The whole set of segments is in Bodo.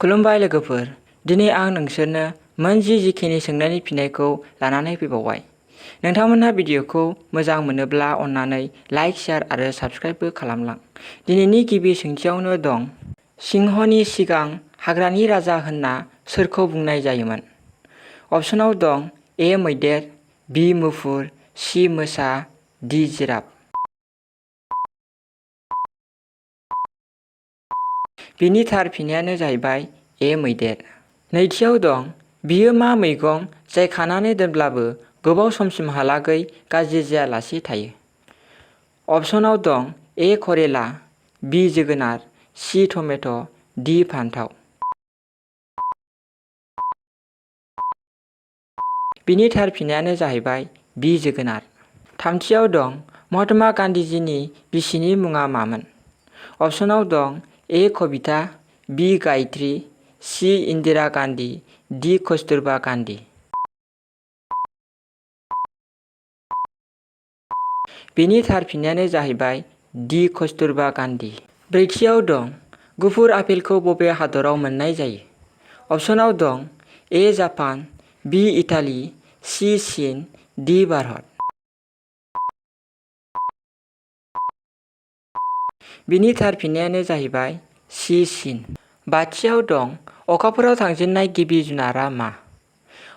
खुलुमबाय लोगोफोर, दिनै आं नोंसोरनो मोन जिखिनि सोंनायनि फिननायखौ लानानै फैबावबाय। नोंथांमोनहा भिडिअखौ मोजां मोनोब्ला अन्नानै लाइक, शेयार आरो साबस्क्राइबबो खालामलां। दिनैनि गिबि सोंथियावनो दं, सिंहनि सिगां हाग्रानि राजा होनना सोरखौ बुंनाय जायोमोन? अपसनाव दं ए मैदेर, बि मुफुर, सि मोसा, डि जिराफ। बिनि थार फिननायानो जाहैबाय ए मैदेर। नैथियाव दं, बियो मा मैगं जाय खानानै दोनब्लाबो गोबाव समसिमहालागै गाज्रि जायालासे थायो? अपसनाव दं ए करेला, बि जोगोनार, सि टमेट', डि फान्थाव। बिनि थार फिननायानो जाहैबाय बि जोगोनार। थामथियाव दं, महात्मा गान्धीजिनि बिसिनि मुङा मामोन? अपसनाव दं ए कबिता, बि गायत्री, सि इन्दिरा गान्धी, डि कस्तुरबा गान्धी। बिनि थार फिननायानो जाहैबाय डि कस्तुरबा गान्धी। ब्रैथियाव दं, गुफुर आपेलखौ बबे हादराव मोननाय जायो? अपसनाव दं ए जापान, बि इटाली, सि चीन, डि भारत। बिनि थार फिननायानो जाहैबाय सि चीन। बाथियाव दं, अखाफोराव थांजेननाय गिबि जुनारा मा?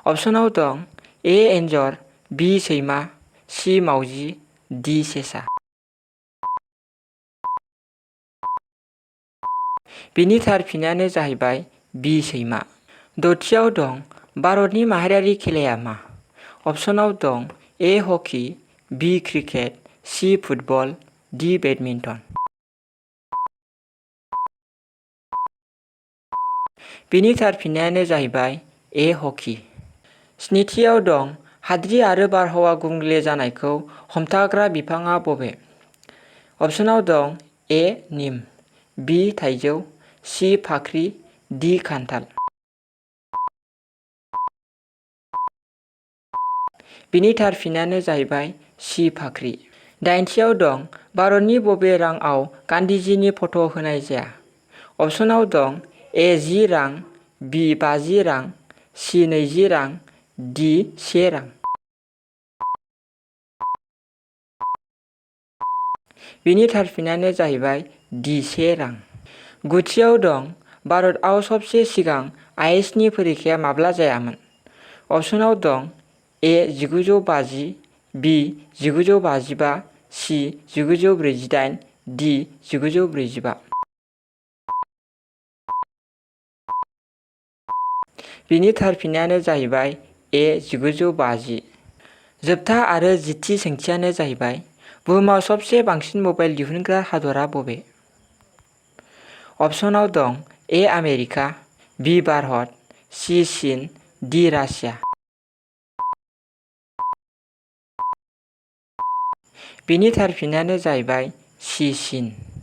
अपसनाव दं ए एन्जर, बि सैमा, सि मावजि, डि सेसा। बिनि थार फिननायानो जाहैबाय बि सैमा। दथियाव दं, भारतनि माहारियारि खेलाया मा? अपसनाव दं ए हकि, बि क्रिकेट, सि फुटबल, डि बेडमिन्टन। बिनि थार फिननायानो जाहैबाय ए हकि। स्निथियाव दं, हाद्रि आरो बारहावा गुबुंले जानायखौ हमथाग्रा बिफांआ बबे? अपसनाव दं ए निम, बि थाइजौ, सि फाख्रि, डि खान्थाल। बिनि थार फिननायानो जाहैबाय सि फाख्रि। दाइनथियाव दं, भारतनि बबे रांआव गान्धीजिनि फट' होनाय जाया? अपसनाव दं ए 10 रां, बि 50 रां, सि 20 रां, डि 1 रां। बिनि थार फिननायानो जाहैबाय डि 1 रां। गुथियाव दं, भारतआव सबसे सिगां आइएसनि परीक्षाया माब्ला जायामोन? अपसनाव दं ए 1950, बि 1955, सि 1948, डि 1945। बिनि थार फिननायानो जाहैबाय ए 1950। जोबथा आरो 10थि सोंथियानो जाहैबाय, बुहुमाव सबसे बांसिन मबाइल दिहुनग्रा हादरा बबे? अपसनाव दं ए आमेरिका, बि भारत, सि चीन, डि रासिया। बिनि थार फिननायानो जाहैबाय सि चीन।